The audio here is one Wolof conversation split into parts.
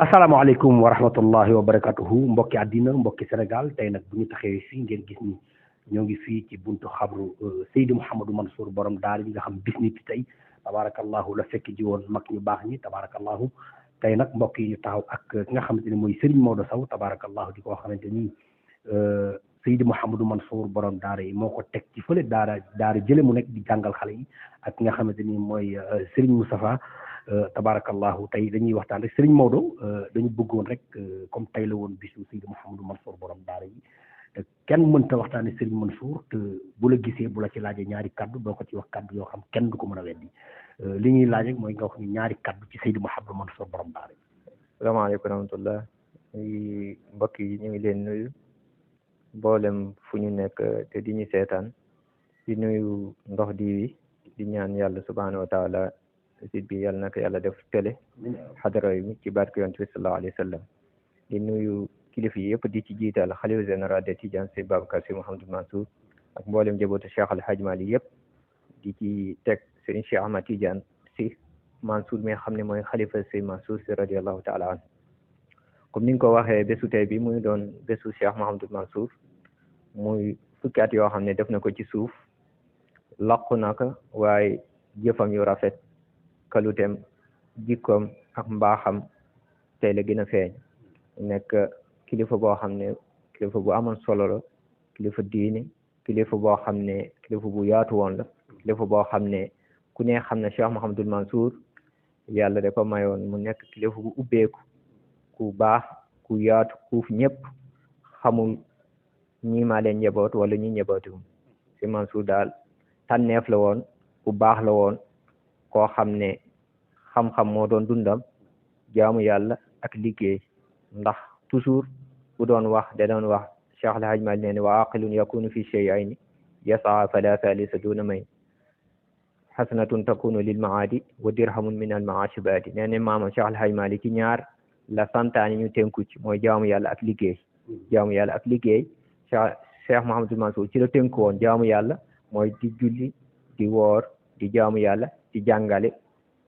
asalaamaaleykum wa rahmatullahi wa barakatuhu mbokki àddina mbokki Sénégal tey nag bu ñu taxawee fii ngeen gis ni ñoo ngi fii ci buntu xabru Seydi Mouhamadou Mansour borom daara yi nga xam bis ni ki tey tabaarakallahu la fekk ji woon mag ñu baax ñi tabaarakallahu tey nag mbokk yi ñu taxaw ak ki nga xamante ne mooy Serigne Maodo Sow tabaarakallahu di ko xamante ni Seydi Mouhamadou Mansour borom daara yi moo ko teg ci fële daara jële mu nekk di jàngal xale yi ak ki nga xamante ni mooy Serigne Moustapha tabarakallahu tey dañuy waxtaan rek Serigne Maodo dañu bëggoon rek comme tey la woon bisu Seydi Mouhamadou Mansour borom daara yi te kenn mënta waxtaane Serigne Mansour te bu la gisee bu la ci laajee ñaari kaddu doo ko ci wax kaddu yoo xam kenn du ko mën a weddi li ñuy laaj rek mooy nga wax ñu ñaari kaddu ci Seydi Mouhamadou Mansour borom daara yi. salaamaaleykum wa rahmatullah mbokk yi ñu ngi leen nuyu mboolem fu ñu nekk te di ñu seetaan di nuyu Ndox TV di ñaan yàlla subhaanahu wa taala site bi yàlla na ko yàlla def télé xadara yi ci barke yonent bi sallallahu alayhi wa sallam di nuyu kilifa yi yëpp di ci jiital xalifa général de Tidiane Sy Babacar Sy Mouhamadou Mansour ak mboolem njabootu Cheikh Al Hadj Mali yëpp di ci teg Serigne Cheikh Ahmad Tidiane Sy Mansour mi nga xam ne mooy xalifa Sy Mansour Sy radiallahu taala an comme ni nga ko waxee bésu tey bi muy doon bésu Cheikh Mouhamadou Mansour muy fukki at yoo xam ne def na ko ci suuf laqu na ko waaye jëfam yu rafet kaluteem jikkoom ak mbaaxam tey la gën a feeñ nekk kilifa boo xam ne kilifa bu amoon solo la kilifa diine kilifa boo xam ne kilifa bu yaatu woon la kilifa boo xam ne ku ne xam ne Cheikh Mouhamadou Mansour yàlla da ko mayoon mu nekk kilifa bu ubbeeku ku baax ku yaatu kuuf ñëpp xamul ñii maa leen njaboot wala ñi njabootu si Mansour daal tànneef la woon ku baax la woon koo xam ne xam-xam moo doon dundam jaamu yàlla ak liggéey ndax toujours bu doon wax da doon wax Cheikh Al Hadj Mali nee ne wa aqilun yakunu fi shay'ayni yasaa fala thalisa duna may hasanatun takunu lil maadi wa dirhamun min al maashi baadi nee ne maama Cheikh Al Hadj Mali ci ñaar la santaani ñu tënku ci mooy jaamu yàlla ak liggéey jaamu yàlla ak liggéey Cheikh Mouhamadou Mansour ci la tënku woon jaamu yàlla mooy di julli di woor di jaamu yàlla di jàngale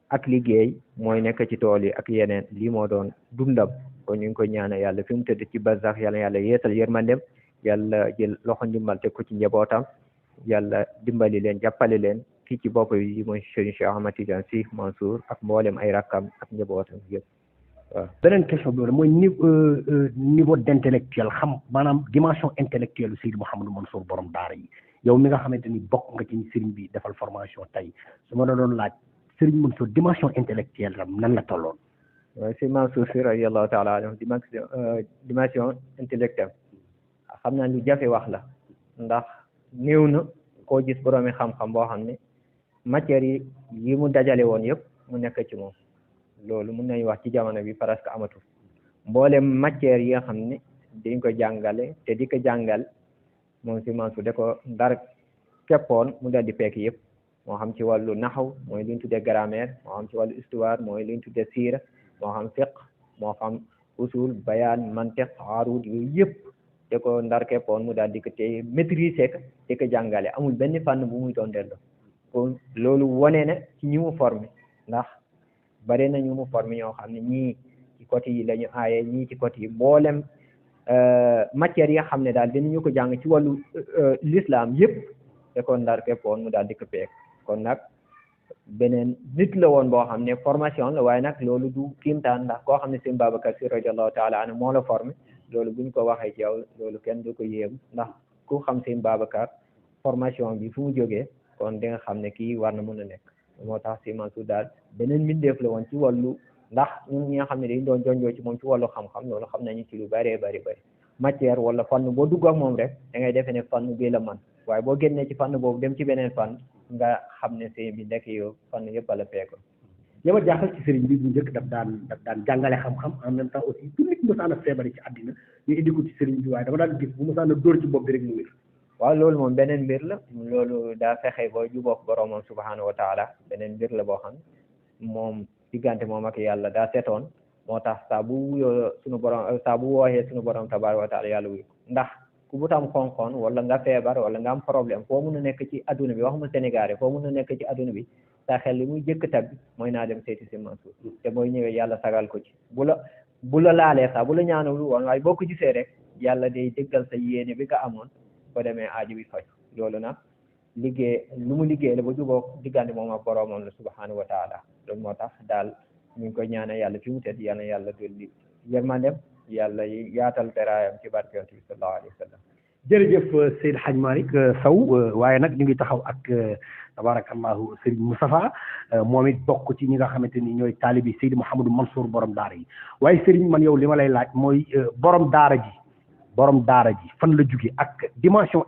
ak liggéey mooy nekk ci tool yi ak yeneen lii moo doon dundam kon ñu ngi koy ñaanal yàlla fi mu tëdd ci barzax yàlla yeesal yërmandem yàlla jël loxo ndimbal teg ko ci njabootam yàlla dimbali leen jàppale leen fii ci bopp yi mooy Serigne Cheikh Ahmad Tidiane Sy Mansour ak mboolem ay rakkam ak njabootam yëpp waaw. beneen question bi mooy niveau d'intellectuel xam maanaam dimension intellectuelle Seydi Mouhamadou Mansour borom daara yi yow mi nga xamante ni bokk nga ci Serigne bi defal formation tey su ma la doon laaj Serigne Mansour dimension intellectuelle am nan la tolloon. waaw si Mansour Sy radiyallahu taala anhu dimension intellectuelle xam naa lu jafe wax la ndax néew na koo gis boroomi xam-xam boo xam ne matières yi mu dajale woon yëpp mu nekk ci moom loolu mun nañu wax ci jamono bi presque amatul mboolem matières yi nga xam ne dañ ko jàngale te di ko jàngal moom si Mansour da ko ndar keppoon mu dal di fekk yëpp moo xam ci wàllu naxaw mooy li ñu tuddee grammaire moo xam ci wàllu histoire mooy li ñu tuddee siira moo xam fiqh moo xam usul bayaan mantiq arud yooyu yëpp da ko ndar keppoon mu daal di ko te maîtriser ko di ko jàngale amul benn fànn bu muy doon delloo kon loolu wane na ci ñi mu formé ndax bare na ñu mu formé ñoo xam ne ñii ci côté yi la ñu aaye ñii ci côté yi mboolem matières yi nga xam ne daal dinañu ko jàng ci wàllu l'islam yëpp da ko ndar keppoon mu daal di ko peek kon nag beneen nit la woon boo xam ne formation la waaye nag loolu du kiimtaan ndax koo xam ne Sëñ Babacar Sy radiyallahu taala anhu moo la formé loolu buñ ko waxee ci yow loolu kenn du ko yéem ndax ku xam Sëñ Babacar formation bi fu mu jógee kon di nga xam ne kii war na mën a nekk moo tax Sy Mansour daal beneen mbindeef la woon ci wàllu ndax ñun ñi nga xam ne dañ doon jonjoo ci moom ci wàllu xam-xam loolu xam nañu ci lu bëree bëri matière wala fànn boo dugg ak moom rek da ngay defee ne fànn bii la man waaye boo génnee ci fànn boobu dem ci beneen fànn nga xam ne sëñ bi nekk yow fànn yëpp a la fekkoon. yow a jaaxal ci sëriñ bi bu njëkk daf daan jàngale xam-xam en même temps aussi bu nit mosaan a feebari ci àddina ñu indi ko ci sëriñ bi waaye dama daan gis bu mosaan a dóor ci bopp bi rek mu wér. waaw loolu moom beneen mbir la loolu daa fexe ba jubóog boroomam subhaanahu wa taala beneen mbir la boo xam moom diggante moom ak yàlla daa setoon moo tax saa bu wuyoo suñu borom saa bu wooxee suñu borom tabaaraka wa taala yàlla wuyu ndax ku bu tam xonxoon wala nga feebar wala nga am problème foo mun a nekk ci adduna bi waxuma Sénégal foo mun a nekk ci adduna bi sa xel li muy jëkk tab mooy naa dem seeti si Mansour te mooy ñëwee yàlla sagal ko ci bu la bu la laalee sax bu la ñaanul woon waaye boo ko gisee rek yàlla day déggal sa yéene bi nga amoon boo demee aaju bi faj loolu nag liggéey lu mu liggéey la ba jubóo diggante moom ak boroomam la subhanahu wa taala loolu moo tax daal ñu ngi koy ñaanal yàlla fi mu tedd yàlla yàlla dolli yërmandem yàlla yaatal teraayam ci barke yonent bi sallallahu alayhi wa sallam. jërëjëf Seydi Hadj Malick Sow waaye nag ñu ngi taxaw ak tabarakallahu Serigne Moustapha moom it bokk ci ñi nga xamante ni ñooy taalibi Seydi Mouhamadou Mansour borom daara yi waaye Serigne man yow li ma lay laaj mooy borom daara ji fan la jóge ak dimension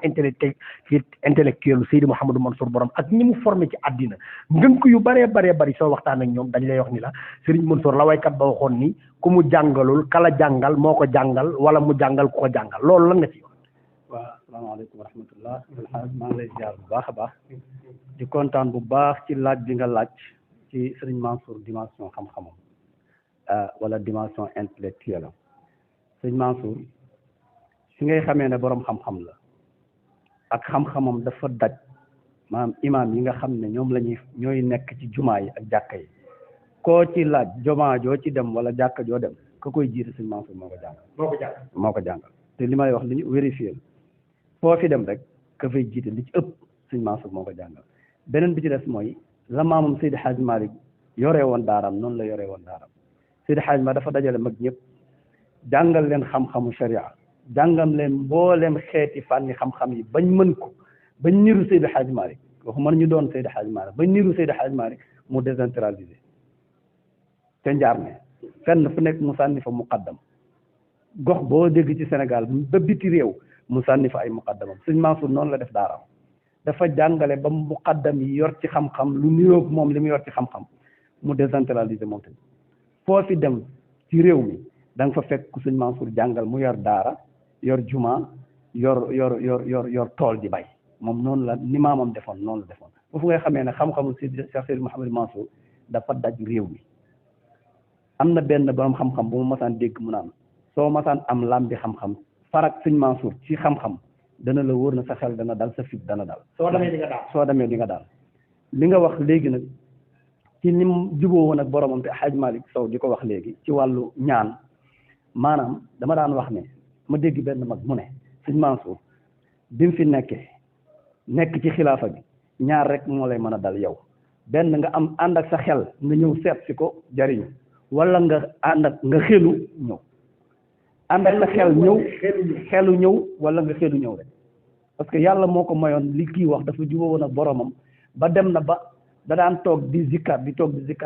intellectuelle Seydi Mouhamadou Mansour borom ak ñi mu formé ci àddina ngënk yu bëree bëri soo waxtaan ak ñoom dañ lay wax ni la Serigne Mansour la waykat ba waxoon ni ku mu jàngalul kala jàngal moo ko jàngal wala mu jàngal ku ko jàngal loolu lan nga ci wax. waaw asalaamaaleykum wa rahmatullah alxaaj maa ngi lay ziar bu baax a baax di kontaan bu baax ci laaj bi nga laaj ci Serigne Mansour dimension xam-xamam wala dimension intellectuelle am Serigne Mansour fi ngay xamee ne boroom xam-xam la ak xam-xamam dafa daj maanaam imaam yi nga xam ne ñoom la ñooy nekk ci jumaa yi ak jàkka yi koo ci laaj jumaa joo ci dem wala jàkka joo dem ka koy jiite Serigne Mansour moo ko jàngal te li may wax li ñu vérifié foo fi dem rek ka fay jiite li ci ëpp Serigne Mansour moo ko jàngal beneen bi ci des mooy la maamam Seydi Hadj Malick yoree woon daaraam noonu la yoree woon daaraam Seydi Hadj Malick dafa dajale mag ñëpp jàngal leen xam-xamu sharia jàngam leen mboolem xeeti fànni xam-xam yi bañ mën ko bañ niru Seydi Hadj Malick waxuma ñu doon Seydi Hadj Malick bañ niru Seydi Hadj Malick mu décentralisé te njaar ne fenn fu nekk mu sànni fa muqaddam gox boo dégg ci Sénégal ba biti réew mu sànni fa ay muqaddamam Serigne Mansour noonu la def daaraam dafa jàngale ba muqaddam yi yor ci xam-xam lu niroog moom li mu yor ci xam-xam mu décentralisé moom tamit foo fi dem ci réew mi da nga fa fekk ku Serigne Mansour jàngal mu yor daara yor juma yor tool di bay moom noonu la ni maamam defoon noonu la defoon foofu ngay xamee ne xam-xamu Cheikh Seydi Mouhamadou Mansour dafa daj réew mi am na benn borom xam-xam bu mu masaan dégg mu naan soo masaan am lam bi xam-xam farak Serigne Mansour ci xam-xam dana la wóor na sa xel dana dal sa fit dana dal soo demee di nga daal li nga wax léegi nag ci ni mu juboo woon ak boromam te Hadj Malick Sow di ko wax léegi ci wàllu ñaan maanaam dama daan wax ne ma dégg benn mag mu ne Serigne Mansour bi mu fi nekk ci xilaafa bi ñaar rek moo lay mën a dal yow benn nga am ànd ak sa xel nga ñëw seet si ko jariñu wala nga ànd ak nga xelu ñëw ànd ak sa xelu ñëw wala nga xelu ñëw rek parce que yàlla moo ko mayoon li kii wax dafa jubóo woon ak boromam ba dem na ba da daan toog di zikkat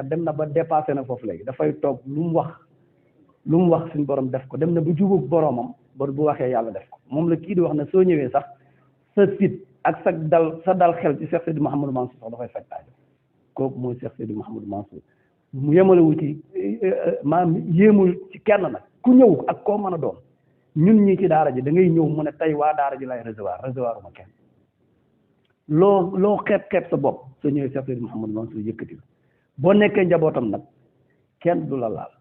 dem na ba dépassé na foofu léegi dafay toog lu mu wax suñu borom def ko dem na ba jubóog boromam ba bu waxee yàlla def ko moom la kii di wax ne soo ñëwee sax sa fit ak sa dal xel ci Cheikh Seydi Mouhamadou Mansour sax dafay faj aajo kooku mooy Cheikh Seydi Mouhamadou Mansour mu yemalewu ci maanaam yéemul ci kenn nag ku ñëw ak koo mën a doon ñun ñii ci daara ji da ngay ñëw mu ne tey waa daara ji lay recevoir uma kenn loo xeeb sa bopp soo ñëwee Cheikh Seydi Mouhamadou Mansour yëkkati la boo nekkee njabootam nag kenn du la laal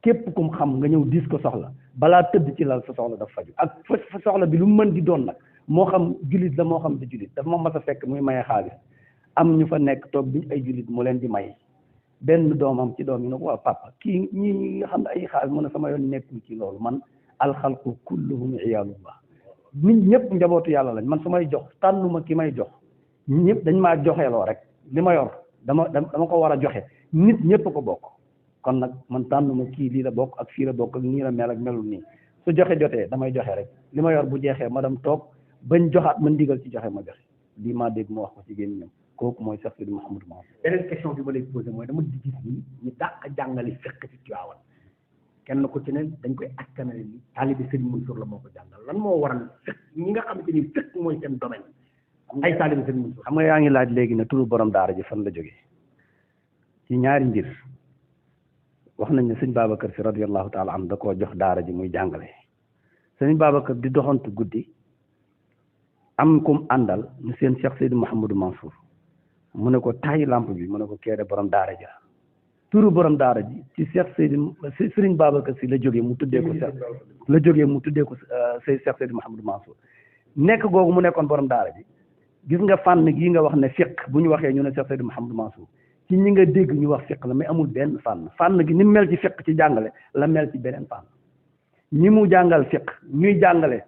képp kum xam nga ñëw dis ko soxla balaa tëdd ci lal sa soxla dafa faju ak fa soxla bi lu mu mën di doon nag moo xam jullit la moo xam di jullit dafa ma mas a fekk muy maye xaalis am ñu fa nekk toog biñ ay jullit mu leen di may benn doomam ci doom yi ne ko waaw papa kii ñi nga xam ne ay xaalis mu ne sama yoon nekkul ci loolu man alxalqu kulluhum iyaalullah nit ñëpp njabootu yàlla lañ man su may jox tànnuma ki may jox ñëpp dañ maa joxeeloo rek li ma yor dama ko war a joxe nit ñëpp ko bokk kon nag man tànnuma kii lii la bokk ak fii la bokk ak nii la mel ak melul nii su joxe jotee damay joxe rek li ma yor bu jeexee ma dem toog bañ joxaat ma ndigal ci joxe ma joxe lii maa dégg ma wax ko ci génn ñoom kooku mooy Cheikh Seydi Mouhamadou Mansour. beneen question bi ma lay posé mooy dama di gis ni ñu dàq jàngale fekk ci Tiwaawan kenn ku ci ne dañ koy askanale ni taalibe Serigne Mansour la moo ko jàngal lan moo waral fekk ñi nga xamante ni fekk mooy seen domaine ay taalibe Serigne Mansour. xam nga yaa ngi laaj léegi ne turu borom daara ji fan la jógee ci ñaari mbir wax nañ ne sëñ Babacar si radiyallahu taala am da koo jox daara ji muy jàngale sëñ Babacar di doxantu guddi am kum àndal ñu seen Cheikh Seydi Mouhamadou Mansour mu ne ko taayi lamp bi mu ne ko keede borom daara ji turu borom daara ji ci Cheikh Seydi Serigne Babacar si la jógee mu tuddee ko Cheikh Seydi Mouhamadou Mansour nekk googu mu nekkoon borom daara ji gis nga fànn gii nga wax ne fiqh bu ñu waxee ñu ne Cheikh Seydi Mouhamadou Mansour ci ñi nga dégg ñu wax fiq la mais amul benn fànn gi ni mu mel ci fiq ci jàngale la mel ci beneen fànn ñi mu jàngal fiq ñuy jàngale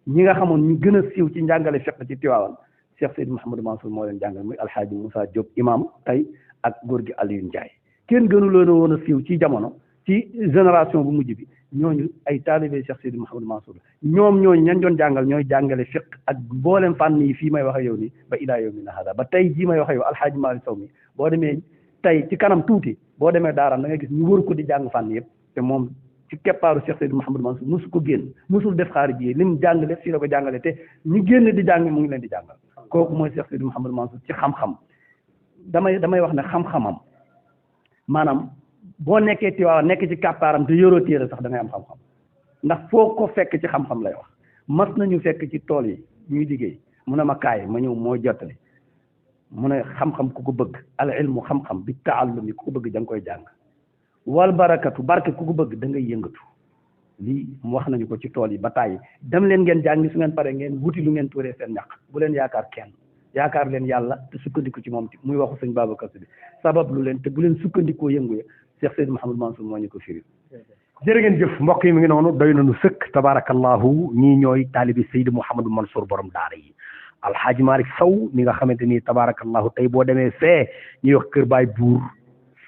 ñi nga xamoon ñu gën a siiw ci njàngale fiq ci Tiwaawan Cheikh Seydou Mouhamadou Mansour moo leen jàngal muy alxaaji Moussa Diop imam tey ak góor gi Alioune Ndiaye kenn gënu leen a woon a siiw ci jamono ci génération bu mujj bi ñooñu ay taalibe Cheikh Seydou Mouhamadou Mansour ñoom ñooñu ñan doon jàngal ñooy jàngale fiq ak mboolem fànn yi fii may wax ak yow nii ba ilaa yawmina hada ba tey jii may wax ak yow alxaaji Malick Sow mi boo demee tey ci kanam tuuti boo demee daaram da nga gis ñu wër ko di jàng fànn yëpp te moom ci keppaaru Cheikh Seydou Mouhamadou Mansour mosu ko génn mosul def xaarij yi lim jàngale fii la ko jàngale te ñu génn di jàng mu ngi leen di jàngal kooku mooy Cheikh Seydou Mouhamadou Mansour ci xam-xam damay wax ne xam-xamam maanaam boo nekkee Tiwaawan nekk ci kàppaaram te yoroo téere sax da ngay am xam-xam ndax foo ko fekk ci xam-xam lay wax mas nañu fekk ci tool yi ñuy liggéey mu ne ma kaay ma ñëw moo jottali mu ne xam-xam ku ko bëgg al ilmu xam-xam bi taallumi ku ko bëgg da nga koy jàng wal barakatu barke ku ko bëgg da ngay yëngatu lii mu wax nañu ko ci tool yi ba tàyyi dem leen ngeen jàngi su ngeen pare ngeen wuti lu ngeen tuuree seen ñaq bu leen yaakaar kenn yaakaar leen yàlla te sukkandiku ci moom muy waxu sëñ Babacar Sy bi sabab lu leen te bu leen sukkandikoo yëngu ya Cheikh Seydou Mouhamadou Mansour moo ñu ko firi. jërë ngeen jëf mbokk yi mi ngi noonu doy nañu sëkk tabarakallahu ñii ñooy taalibi Seydou Mouhamadou Mansour borom daara yi alxaaji Malick Sow mi nga xamante ni tabarakallahu tey boo demee fee ñuy wax kër baay buur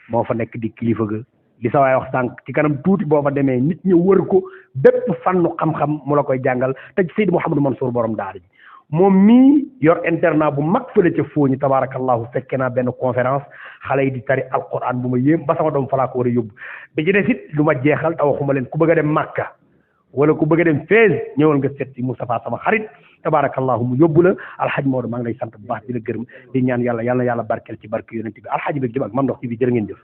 moo fa nekk di kilifa ga li sa waay wax sànq ci kanam tuuti boo fa demee nit ñi wër ko bépp fànnu xam-xam mu la koy jàngal te Seydou Mouhamadou Mansour borom daara ji moom mii yor internat bu mag fële ca fooñi tabarakallahu fekke naa benn conférence xale yi di tari alquran bu ma yéem ba sama doom falaa ko war a yóbbu bi ci des it lu ma jeexal te waxuma leen ku bëgg a dem Màkka wala ku bëgg a dem Fès ñëwal nga seet si Moustapha sama xarit tabarakallahu mu yóbbu la alxaji Maodo maa ngi lay sant bu baax di la gërëm di ñaan yàlla yàlla barkeel ci barke yonent bi alxaji bi jëm ak Mame Ndokh TV jërë ngeen jëf